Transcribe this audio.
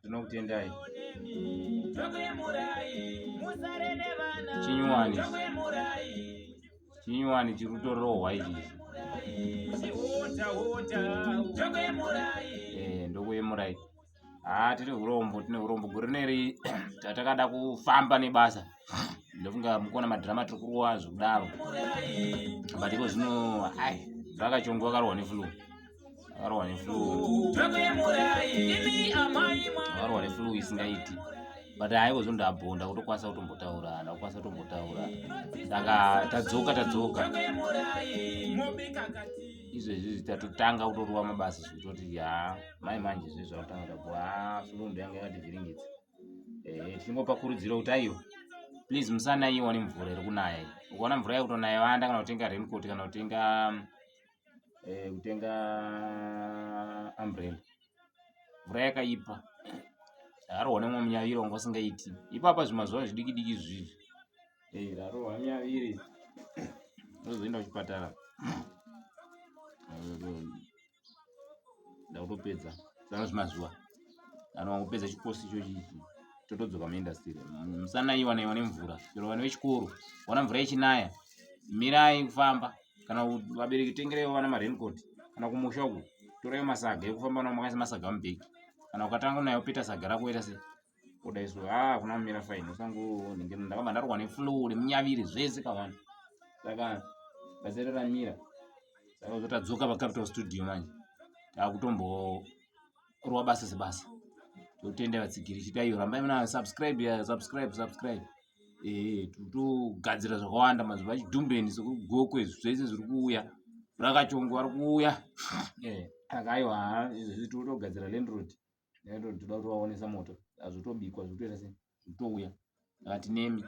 Tinokutendai. Chinyuwani. Chinyuwani chiri kutorohwa ichi. Eh, ndokuyemurai. Haa tine urombo, tine urombo. Gore rineri tatakada kufamba nebasa. Ndofunga mukuona madrama tiri kurowa zvekudaro. But iko zvino ai rakachongo vakarohwa neflu. Akarohwa neflu. Akarohwa neflu isingaiti. But haiwo zvino ndabhonda kutokwanisa kutombotaura, ndakukwanisa kutombotaura. Saka tadzoka tadzoka. Izvezvi tatotanga kutorova mabasa zvekutoti yaa mai manje zve zvakutanga tapo haa flu ndo yanga yakativhiringidza. Eh, tichingopa kurudziro kuti aiwa please musanaiwa nemvura iri kunaya iyi. Ukaona mvura yakutonaya vanda kana kutenga raincoat kana kutenga eh, kutenga umbrella mvura yakaipa arohwa nemwe munyaviri wanga usingaiti ipapa zvimazuva zvidiki diki zvizvi eh, arohwa munyaviri ozoenda kuchipatara ndakutopedza saka zvimazuva anowangopedza chikosi ichochi ichi totodzoka muindastiri musanaiwa naiwa nemvura chero vana vechikoro wana mvura ichinaya mirai kufamba kana vabereki tengereiwo vana maraincoat kana kumusha uku torai masaga ekufamba nawo makaisa masaga mubhegi kana ukatanga nayo peta saga rako oita sei kudai so ah kuna mira fine usango ndakabva ndarohwa neflu nemunyaviri zvese kawana saka basa ramira saka uzotadzoka pacapital studio manje takutomborova basa sebasa totenda vatsigiri chitaiyo rambai muna subscribe ya subscribe subscribe eh totogadzira zvakawanda mazuva achidhumbeni sekugokwe zvese zviri kuuya rakachongo vari kuuya eh saka aiwa izvezvi totogadzira landroad landroad toda kuti vaonesa moto azvotobikwa zvikutoita sei zvitouya saka tinemi.